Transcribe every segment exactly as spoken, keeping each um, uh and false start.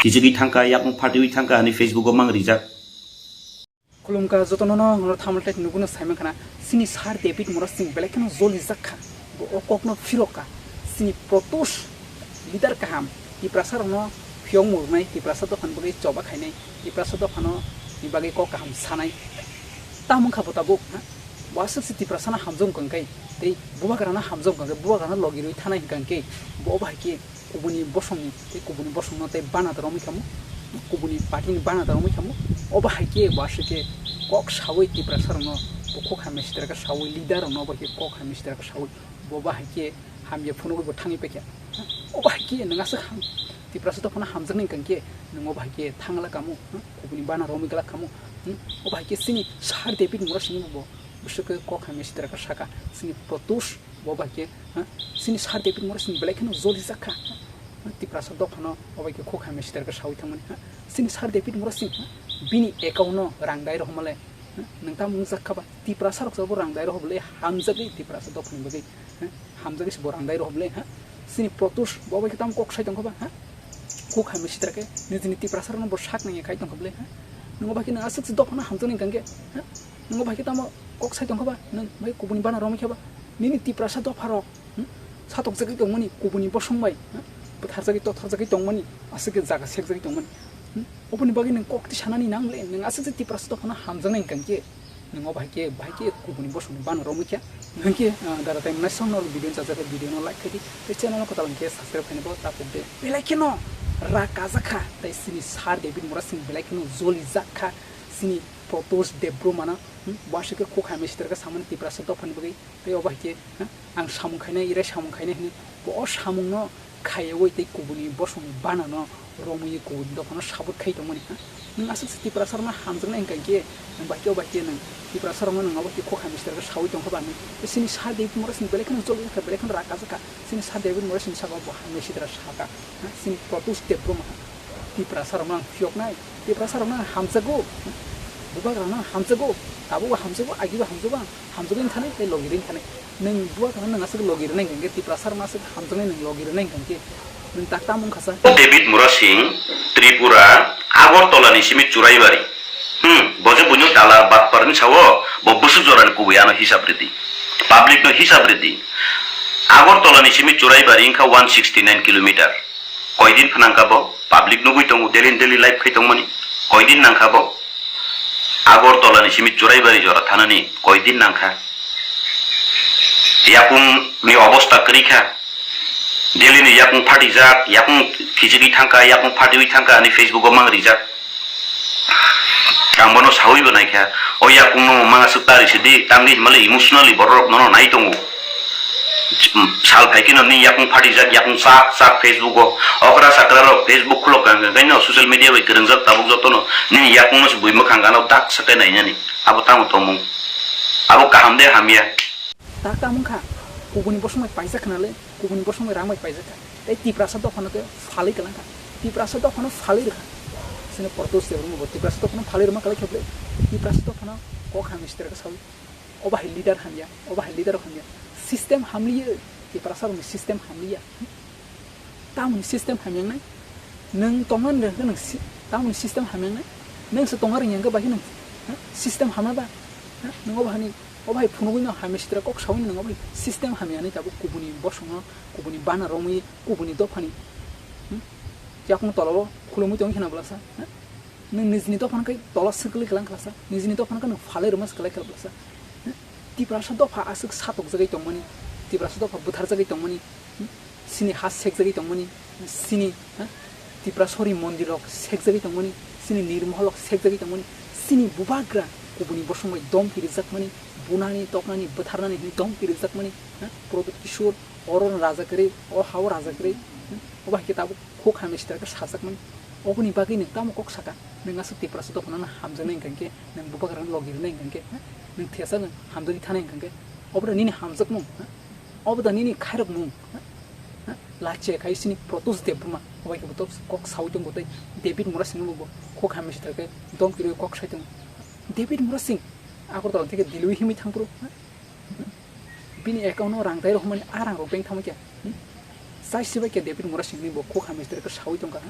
Kichigwi thangkha, yakung phatiwi thangkha hwnwi Facebook o mang rijak. Khulumkha jotono no, no thamle tai nuguno saiman khana, sini Sir David Murasing belai kheno joli jak kha. Bo o kokno phirok kha. Sini Protos leader kaham, Tiprasa rokno phiyok murnai, Tiprasa dophani bagwi choba khainai, Tiprasa dophano ni bagwi kok kaham sanai. Tamo wngkha bo tabuk, ha? Bo aswk se Tiprasano hamjak wngkha hwnkhe, tei bubagrano hamjak wngkha hwnkhe, bubagrano logi rwi thanai hwnkha hwnkhe, bo bahai khe kubuni bosongni, tei kubuni bosongno tei bana da romwi khamu, kubuni party ni bana da romwi khamu, obo hai khe bo aswk khe kok sawi Tiprasa rokno, bo kok hamya sitra khe sawi leader rokno obo hai khe kok hamya sitra khe sawi, bo bahai khe hamya phunugwi bo thangwi paikha. Obo hai khe nwng aswk ham, Tiprasa dophano hamjaknai hwnkha khe nwng obo hai khe thangla kamu, kubuni bana romwi glak kamu, obo hai khe chini Sir David Murasing bo bwswk khe kok hamya sitra khe saka, chini Protos Bo bai khe, ha? Chini Sir David Murasing belai kheno joli jak kha. Ha? Tiprasa dophano bo bai khe kok hamya sitra khe sawi thangmani, ha? Chini Sir David Murasing, ha? Bini account no rang dai rohormale, ha? Nwng tamo wng jak kha ba? Tiprasa rok sabo rang dai rohor bole hamjagwi Tiprasa dophani bagwi, ha? Hamjagwi se bo rang dai rohor bole, ha? Chini Protos bo bai khe tamo kok sai tong kha ba, ha? Kok hamya sitra khe nijini Tiprasa rokno bo sak nangya khai tong kha bole, ha? Nwng bo bai khe nwng aswk se dophano hamjaknai hwnkha khe, ha? Nwng bo bai khe tamo kok sai tong kha ba? Nwng bai kubuni bana romwi kha ba? Nini Tiprasa dopha rok, hmm? Satok jagwi tongmani kubuni bosong bai, hmm? Bwthar jagwi tothar jagwi tongmani, aswk khe jaga sek jagwi tongmani, hmm? Oboni bagwi nwng kok twi sanani nang le, nwng aswk se Tiprasa dophano hamjaknai hwnkha khe, nwng o bahai khe, bahai khe kubuni bosongni bana romwi kha. Hwnkhe, ah, dara tai mwnai song norok video no chajak khe video no like khai di, tei channel no kwtal hwnkhe subscribe khaina bo ta pok de. Belai kheno rak kajak kha, tei chini Sir David Murasing belai kheno joli jak kha, chini Protos Debbarma no, hmm? Bo aswk khe kok hamya sitra khe samani Tiprasa dophani bagwi. Tei obo hai khe, ha, ang samung khainai, irai samung khainai hwnwi bo o samungno khaiwi tei kubuni bosongni banano romwi kubuni dophano support khai tongmani, ha. Nwng aswk se Tiprasa rokno hamjaknai hwnkha khe, nwng bai khe, obo hai khe nwng Tiprasa rokno nwng obo hai khe kok hamya sitra khe sawi tong kha ba hinwi. Tei chini Sir David Murasing belai kheno joli kha, belai kheno rak kajak kha. Chini Sir David Murasing saka bo hamya sitra saka, ha, chini Protos Debbarma, ha. Tiprasa rokno ang phiyoknai, Tiprasa rokno ang hamjago, ha. Bubagra rokno ang hamjago, tabukbo hamjago, agibo hamjago ang. Hamjakgwi wng thani tei logi rwng thani. Nwng buwa kana nwng aswk logi rwnai hwnkhe, Tiprasa rokno aswk hamjaknai nwng logi rwnai hwnkhe, nwng tak tamo wngkha sa? David Murasing, Tripura, Agartala ni simi Churaibari. Hmm, bo je buino dalar batpar ni sao, bo bwswk jora ni kubui ano hisab ridi. Public no hisab ridi. Agartala ni simi Churaibari wngkha one sixty nine kilometer. Koidin phnangkha bo, public nugwi tongo, daily daily live khai tongmani. Koidin nangkha bo? Agartala ni simi Churaibari jora thanani koidin nangkha. Yakung ni obosta kwrwi kha. Daily ni yakung phatijak, yakung khichigwi thangkha, yakung phatiwi thangkha hinwi Facebook o mang rijak. Ang bono sawi bo naikha. O yakung no manga swk tari sidi, tamni himale emotionally borok nono nai tongo. Sal phai kheno ni yakung phatijak, yakung sak sak Facebook o. Okra sakra rok Facebook khulok kang kang kaino social media bai kwrwngjak tabuk jotono. Nini yakung no se bui mwkhang gana dak sakai nainani. Abo tamo tongmung. Abo kaham de hamya. Tak tamo wngkha, kubuni bosong bai paijak khna le, kubuni bosong bai rang bai paijak kha. Tei Tiprasa dophano khe phalwi kwlang kha. Tiprasa dophano phalwi rwkha. Sini Protos Debbarma bo Tiprasa dophano phalwi rwma kwlai khe bwle. Tiprasa dophano kok hamya sitra khe sawi. Obo hai leader hamya, obo hai leader hamya. System hamliya, Tiprasa rokni system hamliya. Tamoni system hamya wngnai? Nwng tongna rwngya hwnkhe nwng si-, tamoni system hamya wngnai? Nwng se tongna rwngya hwnkhe bahai nwng, ha? System hamya ba? Ha? Nwng obo hani, obo hai phunugwi no hamya sitra kok sawi nwng obo system hamya hwnwi tabuk kubuni bosongno, kubuni bana romwi, kubuni dophani, hmm? Yakung tolao khulumwi tongwi kheno bwlasa, ha? Nwng nijini dophano khe tola swkli kwlang khlasa, nijini dophano khe nwng phalwi rwma swkli khlasa. Tiprasa dopha aswk satokjagwi tongmani, Tiprasa dopha bwtharjagwi tongmani, sini ha sekjagwi tongmani, sini, ha, Tiprasori mondirrok sekjagwi tongmani, sini nirmoholrok sekjagwi tongmani, sini bubagra kubuni bosong bai dom phirijakmani, bunani, toknani, bwtharnani hwnwi dom phirijakmani, ha, Pradyot Kishore, oro raja kwrwi, o ha-o raja kwrwi, ha, obo hai khe tabuk. Kok hamya sitra khe sajakmani. Oboni bagwi nwng tamo kok saka? Nwng aswk Tiprasa dophano no hamjaknai hwnkha khe, nwng bubagrano logi rwnai hwnkha khe, ha? Nwng thesa nwng hamjakgwi thanai hwnkha khe, obo da nini hamjakmung, ha? Obo da nini khairokmung, ha? Ha? Lachiya khai sini Protos Debbarma, obo hai khe bo to kok sawi tongo tei David Murasing no bo kok hamya sitra khe dom kirwi kok sai tongo. David Murasing Agartala theke Delhi himwi thangphuru, ha? Bini account o rang dai rohormani a rang rok bank thangma khe, hmm? Chai sibai khe David Murasing ni bo kok hamya sitra khe sawi tongkha, ha?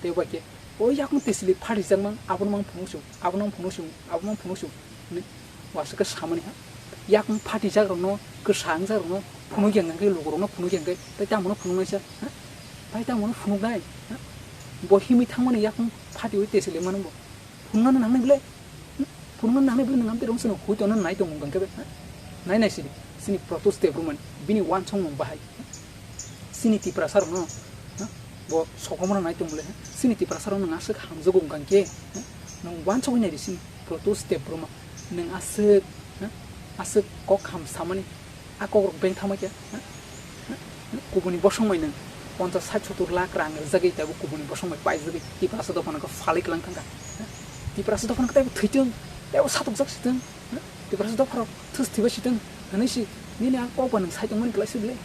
Tei bai khe o yakung tesili phatijakmang, abono mang phunuk sung, abono mang phunuk sung, abono mang phunuk sung hinwi waswk khe samani ha. Yakung phatijakrokno, kwsa wngjakrokno phunukya hwnkhe, lukurokno phunukya hwnkhe, tei tamono phunuknaisa ha? Bai tamono phunuknai ha? Bo himwi thangmani yakung phatiwi tesili mano bo. Phunuknani nangnai bwle? Hmm? Phunuknani nangnai bwle, nwng amtwi rwng chwngno hui tongna nai tongo hwnkha khe be ha? Nai nai sidi, chini Protus Debbarma ni bini uansukmung bahai. Chini Tiprasa rokno, ha, bo sokomorno nai tongmole, ha, chini Tiprasa rokno nwng aswk hamjago wngkha khe, ha, nwng uansugwi nai di chini Protus Debbarma, nwng aswk, ha, aswk kok ham samani, a kok rok beng thangma khe, ha, ha, kubuni bosong bai nwng ponchas sait sottor lakh rang rwjagwi taibo kubuni bosong bai paijagwi Tiprasa dophano khe phalwi kwlang thangkha, ha, Tiprasa dophano khe taibo thwitwng, taibo satokjak sitwng. Tiprasa dopharok thus thiba sitwng hinwi si nini a kok ba nwng sai tongmani kwlai si bwle?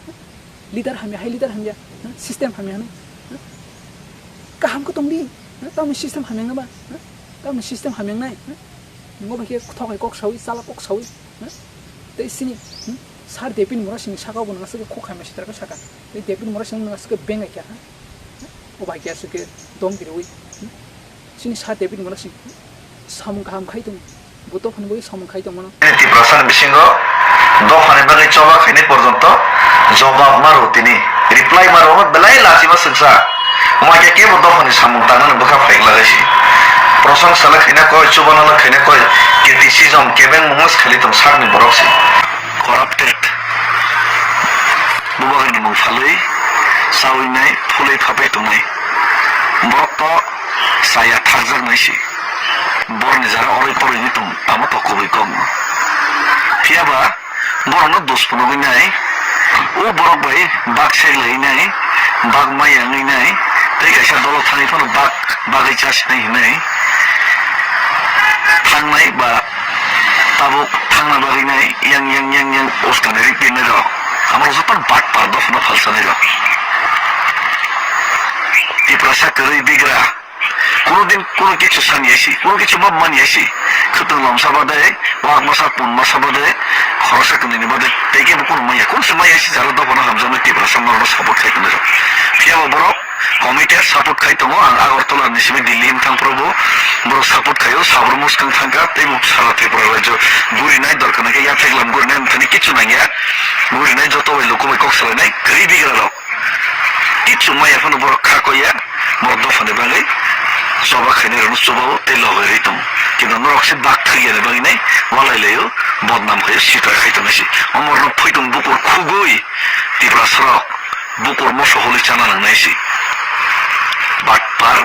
Leader hamya hai leader hamya, system hamya hinwi. Kaham khe tongdi, tamni system hamya wngna ba? Tamni system hamya wngnai? Nwng bo khe thokai kok sawi, chala kok sawi. Tei sini, sir David Murasing ni saka bo nwng aswk khe kok hamya sitra khe saka. Tei David Murasing nwng aswk khe bengai kha. O bai khe aswk khe dom kiriwi. Chini sir David Murasing samung kaham khai tongo. Bo dophani bagwi samung khai tongmano. Tiprasa ni bisingo dophani bagwi choba khainai porjonto jobab ma rw tini, reply ma rw belai lachima swngsa. Wngma khe kebo dophani samung tangnani bwkha phaikla gai si. Prosong sala khaina koi, chubana la khaina koi, criticism kebeng mungma khali tong sakni borok si. Corrupted. Bubagrani mung phalwi, chawi nai, phulwi phapai tongnai. Borok to chaya thakjak nai si. Borni jara oroi poroi ni tong, amo to kubui kok no. Phiya ba, borok no dos phunugwi nai, o borok bai bak seklai nai, bak maya wngwi nai, tei kaisa dolo thangwi phano bak bagwi chasinai hinwi thangnai ba tabuk thangna bagwi nai yang, yang, yang, yang uskana ri pirnai rok. Amo rok joto bat par dophano phalsanai rok. Tiprasa kwrwi bigra. Kuno din kuno kichu sani aisi, kuno kichu ma mani aisi. Khwtwng lomsa bade, wak masa pun masa bade, khoroksa kwnwi ni bade, tei kebo kuno maya. Kun se maya aisi jara dophano hamjaknai Tiprasa norokno support khai tongnai rok. Phiya bo borok committee support khai tongo, ang Agartala ni simi Delhi wng thang phuru bo borok support khaio, sabrum mwskang thangkha, tei bo sara Tripura rajyo gurinai dorkar nai khe yaphek lam gurinai wng thani kichu nangya, gurinai joto bai luku bai kok salainai kwrwi bigra rok. Kichu maya phano borok kha koya, borok dophani bagwi choba khainai rokno chubao tei logoi rwi tongo. Kintu norok se bak thwiyani bagwi nai walai laio, bodnam khaio, sitra khai tongnai se. Omorno phuitung bukur khugwi Tiprasa rok bukur moso holi chana nangnai se. Batpar.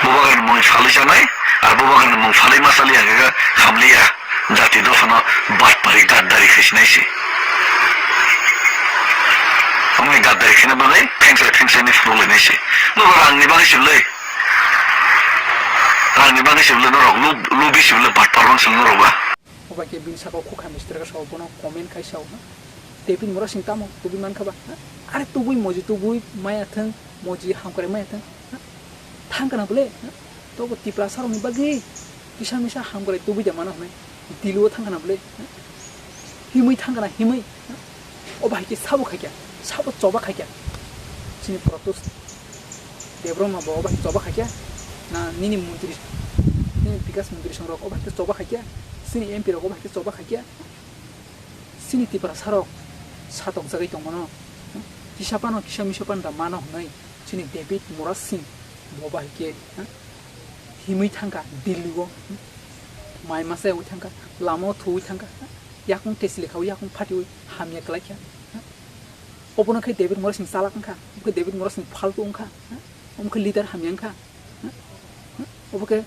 Bubagrani mung phalwi chanai, ar bubagrani mung phalwi ma chaliya khe khamliya. Jati dophano batpari gaddari khaisi nai se. Omo gaddari khina bagwi phengsa phengsa ni phuru lai nai se. Nugo rang ni bagwi se bwlai. Rang ni bagwi se bwlai norok lub-, lubi se bwlai batpar bang se norok ba. Obai khe bini saka o khuk hamya sitra ka sao bono comment khai sao. Tebini mora sing tamo tubui man kha ba. Are tubui moji tubui maya thang. Moji hamkrai maya thang. Thang kana bole? Tobo Tiprasa rokni bagwi kisa misa hamkrai tubui da mano hwnwi. Dilo thang kana bole? Himwi thang kana himwi? O bahai khe sabo khaikya, sabo choba khaikya. Chini Protus Debbarma bo o bahai choba khaikya. Na nini montri, nini Bikas montri song rok o bahai khe choba khaikya. Chini M P rok o bahai khe choba khaikya. Chini Tiprasa rok satokjagwi tongmano, kisa phano kisa misa phano da mano hwnwi chini David Murasing bo bahai khe, ha, himwi thangkha Delhi o, mai masa yaui thangkha, lama o thuwi thangkha, yakung tesli khaui yakung phatiui hamya kwlaikha, ha. Obono khe David Murasing chalak wngkha, obo khe David Murasing phaltu wngkha, ha. Omo khe leader hamya wngkha. Obo khe,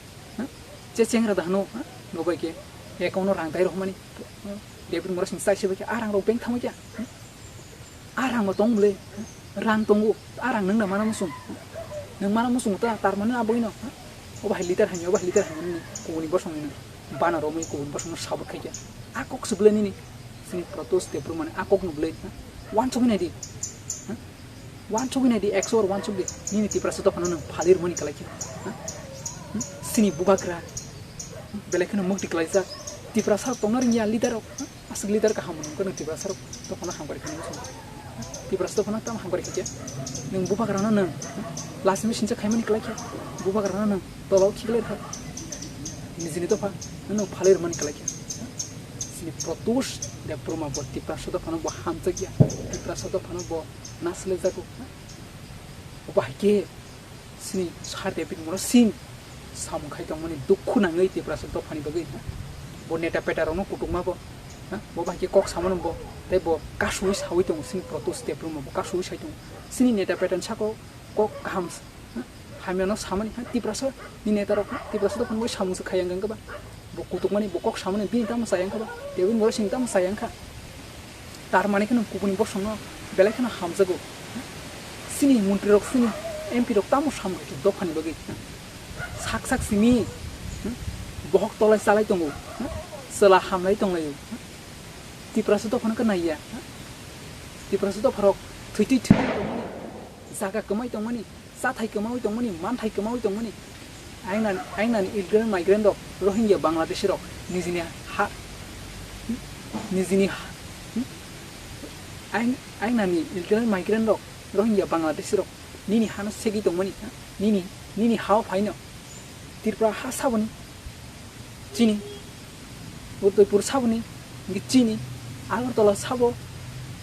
che chengra da hwno, nobai khe account no rang dai rohmani. David Murasing chai se bai khe, a rang rok bank thangwi khe. A rang bo tong bwle, rang tongo, a rang nwng da mana muchung. Nwng mana muchung ta, tar mane abo ino. Obo hai leader hamya, obo hai leader hamya nini kubuni bosong nini. Bana romwi kubuni bosong no support khai khe. A kok se bwle nini. Chini Protus Debbarma ni a kok no bwle. Wansugwi nai di. Wansugwi nai di, ekso or wansugwi. Nini Tiprasa dophano nwng phalwi rwmani kwlai khe. Ha? Hmm? Chini bubagra. Belai kheno mukti kwlaijak. Tiprasa rok tongna rwngya leader rok. Ha? Aswk leader kaham rwngkha nwng Tiprasa rok dophano hamkrai kheno. Tiprasa dophano tamo hamkari khaikhe. Nwng bubagrano nwng lasimi sincha khaimani kwlaikha. Bubagrano nwng tolao khiklaikha. Nijini dopha nwng phalwi rwmani kwlaikha. Sini Protus Debbarma bo Tiprasa dophano bo hamjakya. Tiprasa dophano bo nasilaijago. Obo haikhe sini Sir David Murasing samung khai tongmani dukhu nangwi Tiprasa dophani bagwi, ha? Bo neta peta rokno kutukma bo, ha? Bo bai khe kok samano bo, tei bo kasuwi sawi tongo sini Protus Debbarma bo kasuwi sai tongo. Sini neta peta ni saka o kok kaham, ha? Hamyano samani, ha? Tiprasa ni neta rok, ha? Tiprasa dophani bagwi samung se khai yang khe ba. Bo kutukmani, bo kok samani bini tamo chayang kha ba, tei bini borok sini tamo chayang kha. Tar mani kheno kubuni bosongno belai kheno hamjago. Sini montri rok, sini M P rok tamo samung khe dophani bagwi. Sak sak simi bohok tolai chalai tongo, chwla hamlai tonglaio. Tiprasa dophano khe naiya. Tiprasa dopharok thwitwi thwitwi tongmani, jaga kwmai tongmani, chathai kwmaui tongmani, manthai kwmaui tongmani. Aingnani, aingnani illegal migrant rok, Rohingya Bangladeshi rok, nijini ha, nijini ha, aing-, aingnani illegal migrant rok, Rohingya Bangladeshi rok, nini hano segwi tongmani, nini, nini hao phaino. Tripura ha saboni chini, Udaipur saboni hingke chini, Agartala sabo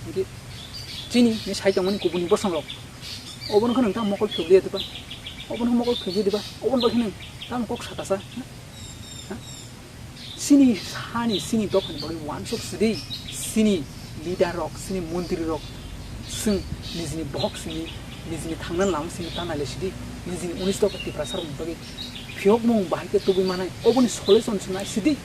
hingke chini hinwi sai tongmani kubuni bosongrok. Obono khe nwng tamo mokol phiyokliya diba? Obono mokol phiyokliya diba? Oboni bagwi nwng tamo kok sakasa? Ha? Ha? Chini hani, chini dophani bagwi wansuk sidi, chini leader rok, chini montri rok, chwng nijini bohok simi, nijini thangna lama simi ta nailai sidi, nijini unis dopha Tiprasa rokni bagwi phiyokmung bahai khe tubui manai, oboni solution se nai sidi.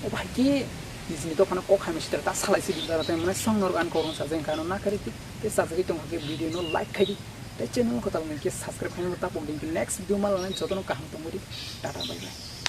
Obo hai khe nijini dophano kok hamya sitra ta salai sidi, jara tei mane song norok ani kok rong sajak, hingkhe ano nakaridi tei sajagwi tongkha khe video no like khaidi, tei channel no kwtal hwnkhe subscribe khaina ta pokdi, hingkhe next video ma lanai jotono kaham tongmudi, tata bye bye.